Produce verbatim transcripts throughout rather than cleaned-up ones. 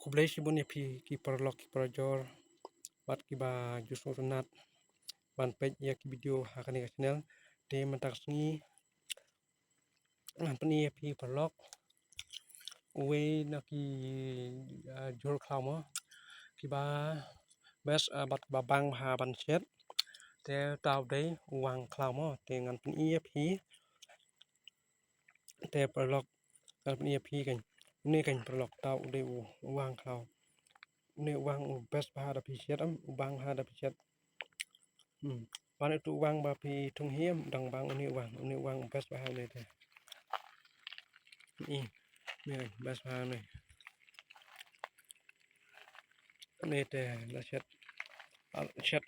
khublei shibun ïa phi ki paralok ki parajor bad kiba ju sngewtynnat ban peit ïa ki video ha kane ka channel. Te mynta ka sngi ngan pyni ïa phi paralok uwei na ki, ah, jhur khlaw mo, kiba best, ah, bad ba bang bha ban shet. Te uta u dei u wang khlaw mo, te ngan pyni ïa phi. Te paralok, ngan pyni ïa phi kan, une kan paralok, uta u dei u wang khlaw. Une u wang u best bha da phi shet, em, u bang bha da phi shet. Hmm. Ban utu u wang ba phi thung hi em, dang bang une u wang, une u wang u best bha une te. Ni, ni best bha une. Une te la shet, ah, shet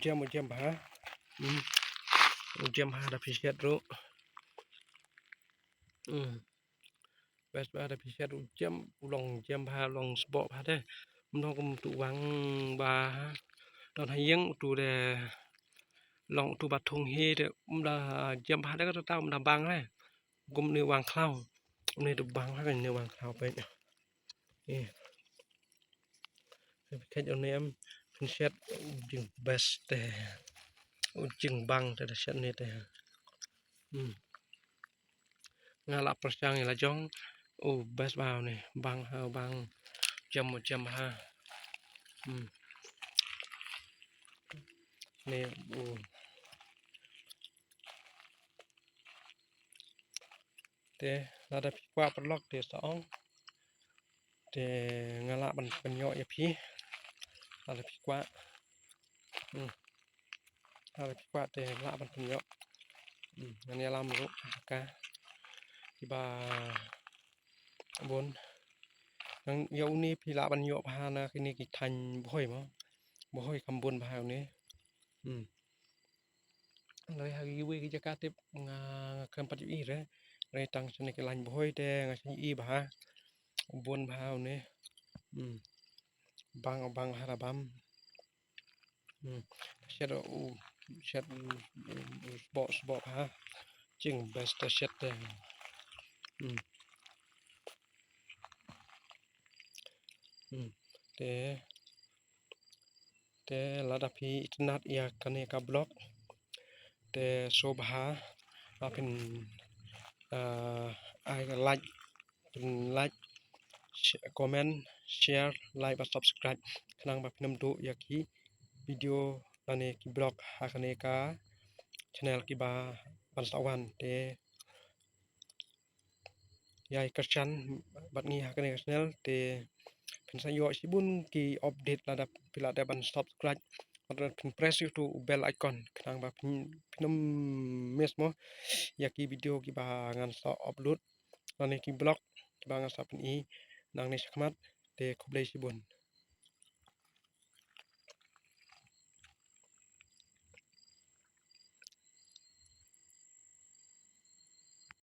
jem, u jem bha. Hmm. U jem bha da phi shet ruh. Hmm. Best bha da phi shet, u jem, u long jem bha, long sboh bha te. Ym long kum utu u wang ba don ha ïing, utu te long utu ba thung hi te, um da jem bha te, kata um da bang te. Kum une u wang khlaw. Une te bang bha, une u wang khlaw peit. Eh. Phi khet une em, phin shet u jing best te. U jing bang te da shet une te. Hmm. Nga la pyrshang ïa la jong. U best bha une, bang ha, bang. Jem, jem ha. Hmm. Une u. Te lada phi kwah paralok te sa ong. Te nga lah ban pynïoh ïa phi. Lada phi kwah. Hmm. Lada phi kwah te lah ban pynïoh. Hmm. Ngan ïalam ruh ka kiba bun. Ngan ïa une phi lah ban ïoh bha na kine ki thaiñ bhoi mo. Bhoi kham bun bha une. Hmm. Lei ha kiwei ki jaka tip nga, nga khlem pat ïohi re. Re tang shane ki lain bhoi te nga shym ïohi bha. Bun bha une. Hmm. Bang, bang ha ra bam. Hmm. Shet u, shet u, u, u sboh, sboh bha. Jing best te shet te. Hmm. Hmm. Te Te lada phi itynnat ïa kane ka vlog te sngewbha ba phin, ah, ai like, phin like, sh-, comment, share, like bad subscribe khnang ba phin ym duh ïa ki video lane ki vlog ha kane ka channel kiba ban sa wan. Te ïa ïa kyrshan bad ngi ha kane ka channel te phin sa ïoh shibun ki update lada phi lah dep ban subscribe bad phin press ïa utu u bell icon khnang ba phin, phin ym miss mo ïa ki video kiba ngan sa upload lane ki vlog kiba ngan sa pyni nangne shakhmat. Te khublei shibun.